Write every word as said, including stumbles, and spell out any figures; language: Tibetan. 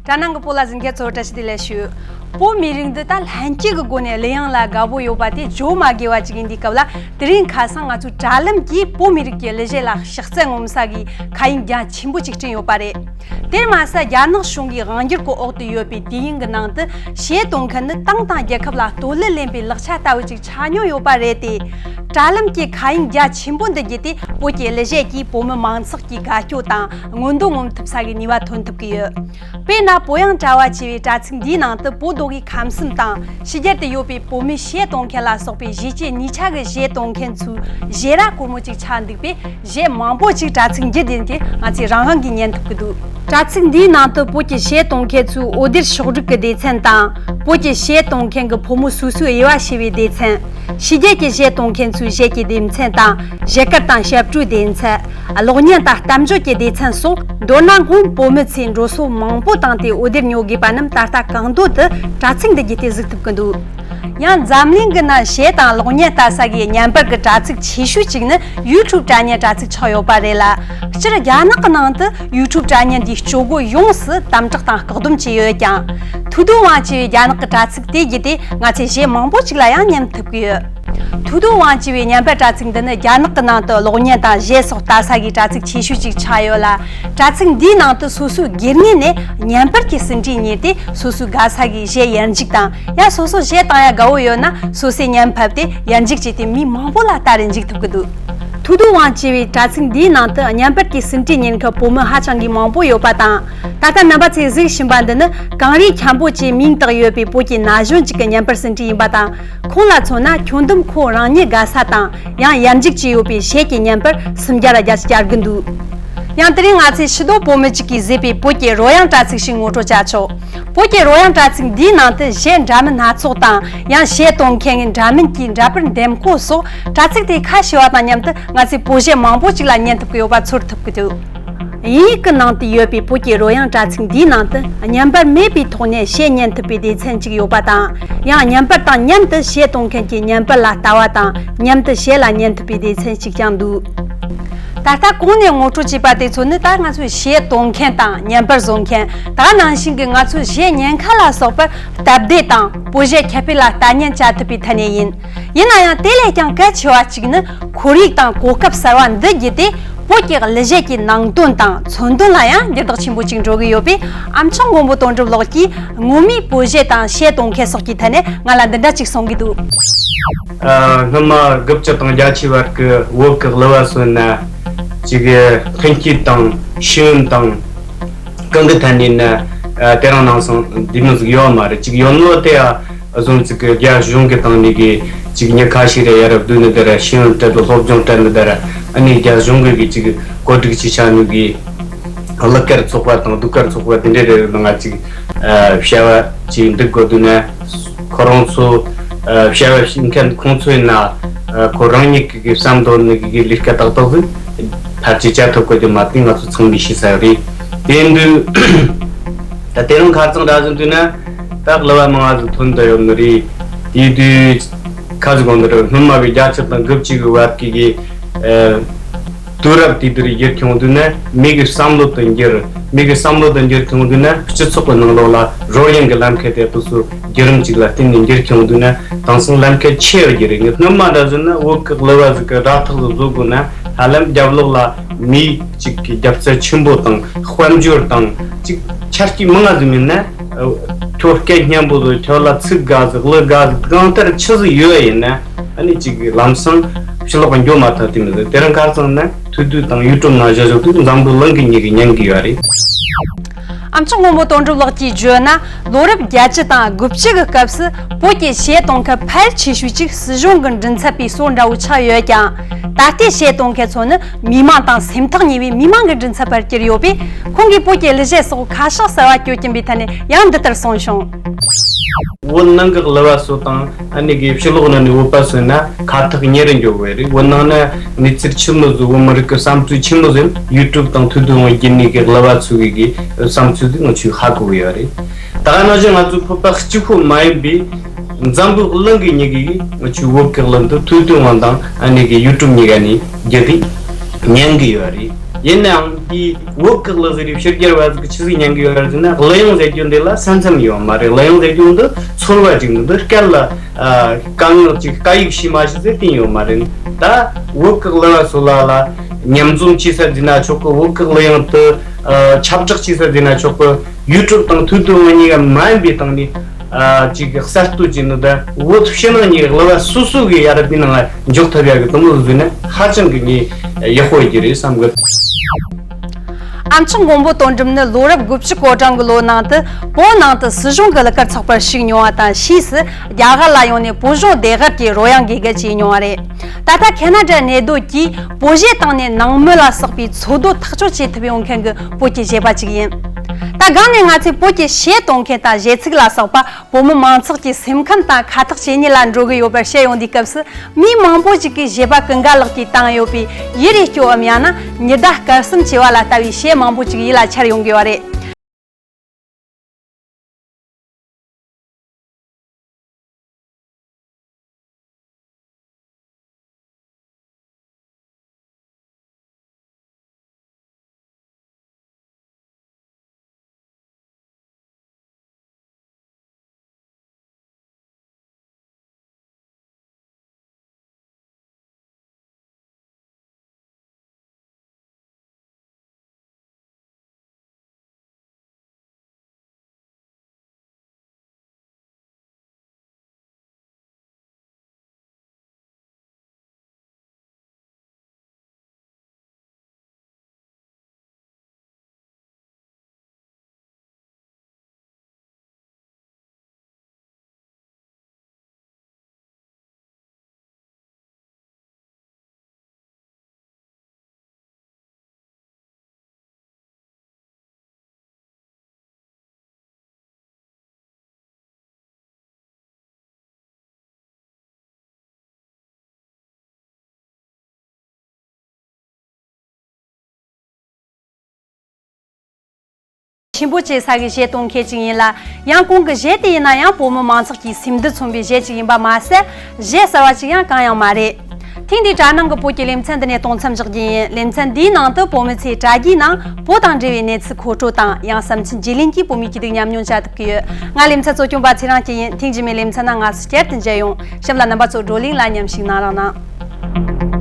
དྲ་ནང་གི་བོད་ལ་གཟིགས་མཁན་ཚོར་བཀྲ་ཤིས་བདེ་ལེགས་ཞུ། བོད་མི་རིགས་འདི་ད་ལྷན་སྐྱེས་ཀྱི་སྒོ་ནས་གླུ་དབྱངས་ལ་དགའ་པོ་ཡོད་པ་དེ་བརྗོད་མ་དགོས་པ་ཅིག་ཡིན་དུས་སྐབས་ལ། དེ་རིང་ཁ་སང་ང་ཚོའི་དྲ་ལམ་གྱིས་བོད་མི་རིགས་ཀྱི་གླུ་གཞས་ལ་ཕྱག་འཚལ་ངོ་མ་ས་གི་མཁའ་དབྱིངས་རྒྱ་ཆེན་པོ་ཅིག་བསྐྲུན་ཡོད་པ་རེད། དེར་མ་ཟད་རྒྱ་ནག་གཞུང་གིས་དབང་སྒྱུར་གྱི་འོག་ཏུ་ཡོད་པའི་དུས་ཡུན་གྱི་ནང་དུ་གཞས་གཏོང་མཁན་ནི་ཏང་དང་རྒྱལ་ཁབ་ལ་རྟོག་ལས་ལེན་པའི་ལག་ཆ་ལྟ་བུ་ཅིག་ཆགས་མྱོང་ཡོད་པ་རེད་དེ། དྲ་ལམ་གྱི་མཁའ་དབྱིངས་རྒྱ་ཆེན་པོ་འདི་བརྒྱུད་དེ་བོད་ཀྱི་གླུ་གཞས་ཀྱིས་བོད་མི་མང་ཚོགས་ཀྱི་དགའ་སྐྱོ་དང་མངོན་འདོད་ངོམ་ཐུབ་ས་གི་ནུས་པ་ཐོན་ཐུབ་ཀྱི་ཡོད། དཔེར་ན་བོད་ཡང་གྲྭ་བ་ཅེས་པའི་དྲ་ཚིགས་འདིའི་ནང་དུ་བོད་མདོ་དབུས་ཁམས་གསུམ་དང་ཕྱི་རྒྱལ་དུ་ཡོད་པའི་བོད་མི་གཞས་གཏོང་མཁན་ལ་སོགས་པའི་གཞིས་བྱེས་གཉིས་ཆ་གི་གཞས་གཏོང་མཁན་ཚོའི་གཞས་ར་གོར་མོ་ཅིག་ཆགས་འདུག་པས། གཞས་མང་པོ་ཅིག་དྲ་ཚིགས་འདི་བརྒྱུད་དེ་ང་ཚོས་རང་དབང་གིས་ཉན་ཐུབ་ཀྱི་འདུག་དྲ་ཚིགས་འདིའི་ནང་དུ་བོད་ཀྱི་གཞས་གཏོང་མཁན་ཚོའི་འོད་སྡེར་ཕྱོགས་སྒྲིག་གི་སྡེ་ཚན་དང་། བོད་ཀྱི་གཞས་གཏོང་མཁན་གྱི་ཕོ་མོ་སོ་སོའི་དབྱེ་བ་ཕྱེ་བའི་སྡེ་ཚན། ཕྱི་རྒྱལ་གྱི་གཞས་གཏོང་མཁན་ཚོའི་གཞས་ཀྱི་སྡེ་ཚན་དང་། གཞས་སྐར་དང་ཞབས་བྲོའི་སྡེ་ཚན། གློག་བརྙན་དང་གཏམ་བརྗོད་ཀྱི་སྡེ་ཚན་སོགས། མདོར་ན་སྔོན་བོད་མི་ཚོས་འགྲོ་སོང་མང་པོ་བཏང་སྟེ་འོད་སྡེར་ཉོ་དགོས་པ་རྣམས་ད་ལྟ་གང་འདོད་དུ་དྲ་ཚིགས་འདི་བརྒྱུད་དེ་གཟིགས་ཐུབ་ཀྱི་འདུག་ཡང་འཛམ་གླིང་གི་ནང་གཞས་དང་གློག་བརྙན་ལྟ་ས་གི་བརྙན་པར་གྱི་དྲ་ཚིགས་ཆེ་ཤོས་གཅིག་ནི་ཡུ་ཊུབ་དྲ་བརྙན་དྲ་ཚིགས་ཆགས་ཡོད་པ་རེད་ལ། སྤྱིར་རྒྱ་ནག་གི་ནང་དུ་ཡུ་ཊུབ་དྲ་བརྙན་འདིའི་སྤྱོད་སྒོ་ཡོངས་སུ་དམ་དྲག་དང་བཀག་སྡོམ་བྱས་ཡོད་ཀྱང་། ཐུའུ་ཏུའུ་ཝང་ཅེས་པའི་རྒྱ་ནག་གི་དྲ་ཚིགས་དེ་བརྒྱུད་དེ་ང་ཚོས་གཞས་མང་པོ་ཅིག་ལ་ཡང་ཉན་ཐུབ་ཀྱི་ཡོད། ཐུའུ་ཏུའུ་ཝང་ཅེས་པའི་བརྙན་པར་དྲ་ཚིགས་འདི་ནི་རྒྱ་ནག་གི་ནང་དུ་གློག་བརྙན་དང་གཞས་སོགས་ལྟ་ས་གི་དྲ་ཚིགས་ཆེ་ཤོས་ཅིག་ཆགས་ཡོད་ལ། དྲ་ཚིགས་འདིའི་ནང་དུ་སོ་སོའི་སྒེར་ངོས་ནས་བརྙན་པར་གྱི་ཟིན་བྲིས་གཉེར་ཏེ་སོ་སོའི་དགའ་ས་གི་གཞས་ཡར་འཇུག་དང་། ཡང་སོ་སོ་གཞས་བཏང་ཡ་དགའ་བོ་ཡོད་ན་སོ་སོས་བརྙན་ཕབ་སྟེ་ཡར་འཇུག་བྱས་ཏེ་མི་མང་པོ་ལ་ལྟ་རུ་འཇུག་ཐུབ་ཀྱི་འདུག་ཐུའུ་ཏུའུ་ཝང་ཅེས་པའི་དྲ་ཚིགས་འདིའི་ནང་དུ་བརྙན་པར་གྱི་ཟིན་བྲིས་གཉེར་མཁན་བོད་མི་ཧ་ཅང་གི་མང་པོ་ཡོད་པ་དང་། ད་ལྟ་རྣམ་པ་ཚོས་གཟིགས་བཞིན་པ་འདི་ནི་གངས་རི་འཁྱམ་པོ་ཅེས་མིང་བཏགས་ཡོད་པའི་བོད་ཀྱི་ན་གཞོན་གཅིག་གི་བརྙན་པར་ཟིན་བྲིས་ཡིན་པ་དང་། ཁོང་ལ་མཚོན་ན་ཁྱོན་བསྡོམས་ཁོ་རང་ཉིད་དགའ་ས་དང་ཡང་ཡར་འཇུག་བྱས་ཡོད་པའི་གཞས་ཀྱི་བརྙན་པར་སུམ་བརྒྱ་ལ་བརྒྱ་ཆ་གྱ་དགུ་འདུག་ཡང་དེ་རིང་ང་ཚོས་ཕྱི་དོ་བོད་མི་གཅིག་གིས་བཟོས་པའི་བོད་ཀྱི་རོལ་དབྱངས་དྲ་ཚིགས་ཤིག་ངོ་སྤྲོད་བྱ་ཆོག་བོད་ཀྱི་རོལ་དབྱངས་དྲ་ཚིགས་འདིའི་ནང་དུ་གཞས་འདྲ་མིན་སྣ་ཚོགས་དང་ཡང་གཞས་གཏོང་མཁན་གྱི་འདྲ་མིན་གྱི་འདྲ་པར་འདེམས་བསྐོ་སོགས་དྲ་ཚིགས་དེ་ཁ་ཕྱེ་བ་དང་མཉམ་དུ་ང་ཚོས་བོད་གཞས་མང་པོ་ཅིག་ལ་ཉན་ཐུབ་ཀྱི་ཡོད་པ་ཚོར་ཐུབ་ཀྱི་འདུག་དབྱིན་ཡིག་གི་ནང་དུ་ཡོད་པའི་བོད་ཀྱི་རོལ་དབྱངས་དྲ་ཚིགས་འདིའི་ནང་དུ་བརྙན་པར་མེད་པའི་ཐོག་ནས་གཞས་ཉན་ཐུབ་པའི་སྡེ་ཚན་གཅིག་ཡོད་པ་དང་། ཡང་བརྙན་པར་དང་མཉམ་དུ་གཞས་གཏོང་མཁན་གྱི་བརྙན་པར་ལ་ལྟ་བ་དང་མཉམ་དུ་གཞས་ལ་ཉན་ཐུབ་པའི་སྡེ་ཚན་གཅིག་ཀྱང་འདུག་ད་ལྟ་གོང་ནས་ངོ་སྤྲོད་བྱས་པ་དེ་ཚོ་ནི་ད་ང་ཚོས་གཞས་གཏོང་མཁན་དང་བརྙན་པར་བཟོ་མཁན། ད་ནང་བཞིན་གྱི་ང་ཚོའི་གཞས་ཉན་ཁ་ལ་སོགས་པར་སྟབས་བདེ་དང་བོད་གཞས་ཁྱབ་སྤེལ་ལ་ལྟ་ཉན་བྱ་ཐུབ་པའི་ཐད་ནས་ཡིན། ཡིན་ན་ཡང་དེ་ལས་ཀྱང་གལ་ཆེ་བ་གཅིག་ནི་ཁོར་ཡུག་དང་གོ་སྐབས་གསར་བ་འདི་བརྒྱུད་དེ་བོད་ཀྱི་གླུ་གཞས་ཀྱི་ནང་དོན་དང་མཚོན་དོན་ལ་ཡང་འགྱུར་ལྡོག་ཆེན་པོ་ཅིག་འགྲོ་གི་ཡོད་པས། ཨམ་ཆོག་མགོན་པོ་དོན་གྲུབ་ལགས་ཀྱིས་ངོ་མའི་བོད་གཞས་དང་གཞས་གཏོང་མཁན་སོགས་ཀྱི་ཐད་ནས་ང་ལ་འདི་འདྲ་ཅིག་གསུང་གི་འདུག་ཨ། སྔོན་མ་དགུ་བཅུ་དང་བརྒྱད་ཅུའི་བར་གྱི་བོད་ཀྱི་གླུ་བ་སོགས་ན་ཅིག་མཐུན་རྐྱེན་དང་ཤེས་ཡོན་དང་གང་གི་ཐད་ནས་ན། ཨ། དེ་རིང་ནང་སང་འདི་མོ་ཟིག་ཡོད་མ་རེད། ཅིག་ཡོད་ནོ་དེ་ཨ་བཟུང་ཅིག་རྒྱ་གཞུང་གི་སྟེང་ནས་གི་ཅིག་མྱི་ཁ་ཤས་རེ་ཡར་བསྡུས་ནི་དེ་ར་ཤེས་ཡོན་སྤྲད་དུ་སློབ་སྦྱོང་སྤྲད་ནི་དེ་ར། ཨ་ནི་རྒྱ་གཞུང་གི་གི་ཅིག་གོ་སྒྲིག་ཅིག་བྱ་ནི་གི་གླུ་གར་ཚོགས་པ་དང་ཟློས་གར་ཚོགས་པ་དེ་འདྲ་རེ་རེ་ནང་ང་ཅིག་ཨ་བྱ་བ་ཅིག་འདུག་དགོས་དུས་ན། ཁོ་རང་ཚོ་ཨ་བྱ་བ་བྱེད་མཁན་ཁོང་ཚོ་ཡིན་ན་ཨ་ཁོ་རང་ཉིད་ཀྱི་བསམ་དོན་ནི་གི་ལས་ཀ་ཏག་ཏག་ཟིག་ཕལ་ཆེར་བྱ་ཐུབ་དགོས་དེ་མ་གཏོགས་ང་ཚོ་ཚང་མས་ཤེས་ས་རེད། དེ་ཡིན་དུས་ད་དེ་རིང་ཁ་རྩང་འདྲ་བཞིན་དུས་ན་ད་གླུ་བ་མང་ང་ཟིག་ཐོན་བསྡད་ཡོད་ནི་རེད། དེ་དུས་ཁ་ཟིག་གོང་དུ་རེད། སྔོན་མ་བའི་བརྒྱ་ཆ་དང་དགུ་བཅུ་གི་བར་གྱི་གི་ཨ་དུས་རབས་དེ་དུས་འགྱུར་ཁྱོང་དུས་ན་མི་གི་བསམ་བློ་དུ་འགྱུར། མི་གི་བསམ་བློ་དུ་འགྱུར་ཁྱོང་དུས་ན་སྤྱི་ཚོགས་ཀྱི་ནང་ལོགས་ལ་རོལ་དབྱངས་ཀྱི་ལམ་ཁ་དེ་དུས་སུ་བརྒྱུད་རིམ་གཅིག་ལ་བརྟེན་ནས་འགྱུར་ཁྱོང་དུས་ན་དེང་སང་ལམ་ཁ་ཆེ་བ་གྱི་རེད། ངས་སྔོན་མ་འདྲ་བཟོས་ན་བོད་ཀྱི་གླུ་བ་ཟིག་གི་སྒྲ་ཐག་ཟིག་བཟོ་དགོས་ན་ཧ་ལམ་རྒྱབ་ལོགས་ལ་མི་གཅིག་གི་རྒྱབ་རྩ་ཆེན་པོ་དང་དཔལ་འབྱོར་དང་གཅིག་ཆ་རྐྱེན་མང་ང་ཟིག་མིན་ན། ཁྱོད་སྐད་སྙན་པོ་ཟིག་ཁྱོད་ལ་ཚིག་དགའ་ཟིག་གླུ་དགའ་ཟིག་གང་ལྟར་ཆི་ཟིག་ཡོད་ཡིན་ན། ཨ་ནི་གཅིག་ལམ་སང་ཕྱི་ལོགས་འགྱོ་མ་ཐུབ་དེ་མི་ཟིག་དེ་རིང་ཁ་རྩང་ན་ཐུ་དུ་དང་ཡུ་ཀྲུབ་ནང་བཞག་བཞག་དུས་འཛམ་བུ་གླིང་གི་མྱི་གི་ཉན་གི་ཡོད་རེད། ཨམ་ཆོག་སྔོན་མོ་དོན་གྲུབ་ལགས་ཀྱིས་བརྗོད་ན། ལོ་རབས་བརྒྱད་ཅུ་དང་དགུ་བཅུ་གི་སྐབས་སུ་བོད་ཀྱི་གཞས་གཏོང་མཁན་ཕལ་ཆེ་ཤོས་ཅིག་སྲིད་གཞུང་གི་མགྲིན་ཚབ་པའི་སྲོལ་འདྲ་བོ་ཆགས་ཡོད་ཀྱང་། ད་ལྟའི་གཞས་གཏོང་མཁན་ཚོ་ནི་མི་མང་དང་སེམས་ཐག་ཉེ་བའི་མི་མང་གི་མགྲིན་ཚབ་པར་གྱུར་ཡོད་པས། ཁོང་གིས་བོད་ཀྱི་གླུ་གཞས་སོགས་ཁ་ཕྱོགས་གསར་བ་བསྐྱོད་ཀྱིན་པའི་ཐད་ནས་ཡང་འདི་ལྟར་གསུངས་བྱུང་། བོད་ནང་གི་གླུ་བ་ཚོ་དང་ཨ་ནི་གི་ཕྱི་ལོགས་ནང་ནས་བོད་པ་ཚོ་ན་ཁ་ཐག་ཉེ་རུ་འགྱོ་དགོས་རེད། བོད་ནང་ན་གནས་ཚུལ་ཆི་མོ་ཟིག་བོད་མི་རིགས་ཀྱི་བསམ་ཚུལ་ཆི་མོ་ཟིག་ཡུ་ཀྲུབ་དང་ཐུ་དུ་འོང་བརྒྱུད་ནས་གི་གླུ་བ་ཚོ་གི་གི་བསམ་ཚུལ་དེ་ང་ཚོས་ཧ་གོ་གི་ཡོད་རེད། ད་ག་ནང་བཞིན་ང་ཚོ་བོད་པ་གཅིག་པོ་མ་ཡིན་པའི་འཛམ་བུ་གླིང་གི་མྱི་གི་གི་ང་ཚོའི་བོད་ཀྱི་གླུ་འདི་ཐུ་དུ་འོང་དང་ཨ་ནི་གི་ཡུ་ཀྲུབ་གཉིས་ཀ་ནས་བརྒྱུད་དེ་ཉན་གི་ཡོད་རེད། ཡིན་ནའང་དེའི་བོད་ཀྱི་གླུ་ཟེར་བའི་ཕྱི་རྒྱལ་བ་ཟིག་གིས་ཆི་ཟིག་ཉན་གི་ཡོད་རེད་ཟེར་ན། གླུ་དབྱངས་ཟེར་རྒྱུ་འདི་ལ་ས་མཚམས་ཡོད་མ་རེད། གླུ་དབྱངས་ཟེར་རྒྱུ་འདི་ཚོར་བ་ཅིག་འདི་སྐད་ལ་ཨ་དཀའ་ངལ་ཅིག་སྐད་ཡིག་ཤེས་མ་ཤེས་ཟེར་དེ་ཡོད་མ་རེད། ད་བོད་ཀྱི་གླུ་བ་ཚོ་ལ་ལ་མཉམ་འཛོམས་བྱེད་ས་ཟེར་ན་ཆོག་གི། བོད་ཀྱི་གླུ་དབྱངས་དེ་ཨ་ཁྱབ་བསྒྲགས་བྱེད་ས་ཟེར་ན་ཆོག་གི། ཡུ་ཊུབ་དང་ཐུའུ་ཏུའུ་ང་གཉིས་ཀ་མ་ཡིན་པའི་སྟེང་ནས་ཨ་ཅིག་གསར་གཏོད་བྱས་ནས། ད་བོད་ཕྱི་ནང་གཉིས་ཀྱི་གླུ་བ་སོ་སོ་གི་ཡ་རབས་པའི་ནང་འཇོག་ཐུབ་ཡ་གི་དེ་མོ་ཟིག་ན་ཧ་ཅང་གི་ངས་ཡག་པོ་ཡིན་གྱི་རེད་བསམ་གི། ཨ་མཆོག་མགོན་པོ་དོན་གྲུབ་ནི་ལོ་རབས་དགུ་བཅུ་གོ་གྲངས་ཀྱི་ལོ་ནང་དུ་བོད་ནང་དུ་སྲིད་གཞུང་གི་གླུ་གར་ཚོགས་པར་ཞུགས་མྱོང་བ་དང་། ཕྱིས་སུ་རྒྱ་གར་ལ་ཡོང་ནས་བོད་གཞུང་ཟློས་གར་གྱི་རོལ་དབྱངས་དགེ་རྒན་བྱས་མྱོང་བ་རེད། ད་ལྟ་ཁེ་ན་ཌ་གནས་སྡོད་ཀྱིས་བོད་གཞས་བཏང་ནས་ནང་མི་ལ་སོགས་པའི་འཚོ་སྡོད་ཐག་གཅོད་བྱེད་ཐུབ་ཡོང་མཁན་གྱི་བོད་ཀྱི་གཞས་པ་ཅིག་ཡིན། ད་སྒང་ནས་ང་ཚོས་བོད་ཀྱི་གཞས་གཏོང་མཁན་དང་གཞས་ཚིག་ལ་སོགས་པ་བོད་མི་མང་ཚོགས་ཀྱི་སེམས་ཁམས་དང་ཁ་ཐག་ཇེ་ཉེ་ལ་འགྲོ་གི་ཡོད་པར་བཤད་ཡོང་དུས་སྐབས་སུ། མི་མང་པོ་ཞིག་གིས་གཞས་པ་ཀུན་དགའ་ལགས་ཀྱིས་བཏང་ཡོད་པའི་ཡུལ་རེ་སྐྱོ་འམ་ཡང་ན་ཉི་ཟླ་སྐར་གསུམ་བྱེ་བ་ལ་ལྟ་བུའི་གཞས་མང་པོ་ཞིག་ཡིད་ལ་འཆར་ཡོང་གི་ཡོད་རེད། ཆེན་པོ་བྱེད་ས་གི་གཞས་གཏོང་མཁན་ཅིག་ཡིན་ལ། ཡང་གོང་གི་གཞས་དེ་ཡིན་ན་ཡང་བོད་མི་མང་ཚོགས་ཀྱི་སེམས་འདུན་མཚོན་པའི་གཞས་ཅིག་ཡིན་པ་མ་ཟད། གཞས་གསར་བ་ཅིག་ཡང་གང་ཡང་མ་རེད། ཐེངས་འདིའི་དྲ་ནང་གི་བོད་ཀྱི་ལེ་ཚན་འདི་ནས་གཏོང་མཚམས་འཇོག་རྒྱུ་ཡིན། ལེ་ཚན་འདིའི་ནང་དུ་བོད་མི་ཚོས་དྲ་རྒྱའི་ནང་བོད་དང་འབྲེལ་བའི་གནས་ཚུལ་མཁོ་སྤྲོད་དང་། ཡང་བསམ་འཆར་བརྗེ་ལེན་གྱིས་བོད་མིའི་སྐྱིད་སྡུག་མཉམ་མྱོང་བྱ་ཐུབ་ཀྱི་ཡོད། ང་ལེ་ཚན་གཙོ་སྐྱོང་པ་ཚེ་རིང་སྐྱིད་ཡིན། ཐེངས་རྗེས་མའི་ལེ་ཚན་ནང་ང་ཚོ་བསྐྱར་དུ་མཇལ་ཡོང་། གཤམ་ལ་རྣམ་པ་ཚོ་བགྲོ་གླེང་ལ་མཉམ་ཞུགས་གནང་རོགས་གནང་།